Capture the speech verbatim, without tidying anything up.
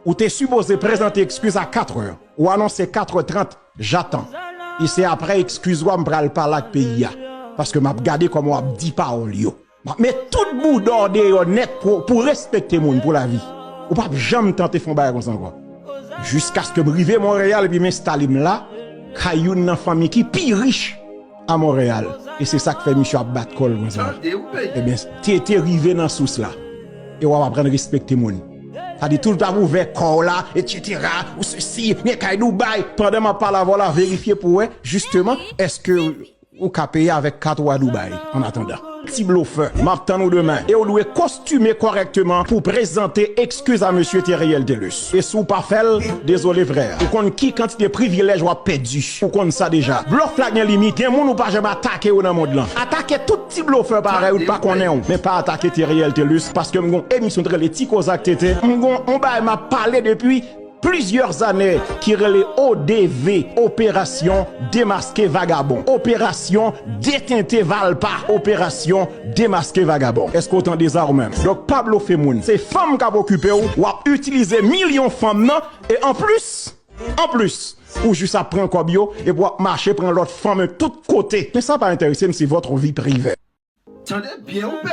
Ou te sipoze prezante ekskiz a katrè. Ou anonse katrè trant, j'attends. E se aprè ekskiz ou a m pral pale ak peyi a. Paske m ap gade kòman w ap di pawòl yo. M ap met tout bouda w deyò nèt pou, pou respekte moun pou lavi. Ou p ap janm tante fè yon bagay konsa ankò. Jiskaske m rive Monreyal epi m enstale m la, kay youn nan fanmi ki pi rich a Monreyal. E se sa k fè misye ap bat kò l konsa. Ebyen, te, te rive nan sous la. E w ap aprann respekte moun. Sa di tout ap ouvè kò w la, etsetera, ou sesi, men kay Dubai. Pandan m ap pale avè w la, verifye pou wè, jisteman, èske ou ka peye avèk kat ou a Dubai, an atandan. Ti blofè, m ap tann ou demen. E w dwe kostime kòrèkteman pou prezante ekskiz a mesye Theriel Thelus. E si w pa fè l, dezole frè. Ou konn ki kantite privilèj w ap pèdi. Ou konn sa deja. Blòf la gen limit. Gen moun ou pa janm atake yo nan mond lan. Atake tout ti blofè parèy ou pa konnen w. Men pa atake Theriel Thelus paske m gon emisyon t rele Ti Koze ak Tete. M gon on bagay m ap pale depi plizyè zane ki rele O D V, Operasyon Demaske Vagabon, Operasyon Detente Valpa, Operasyon Demaske Vagabon. Èske w tande sa ou menm? Donk pa blofe moun. Se fanm k ap okipe w, w ap itilize milyon fanm nan, e anplis, anplis, ou jis ap pran kòb yo, epi w ap mache pran lòt fanm tout kote. Men sa pa enterese m, se votre vie privée. Tande byen, ou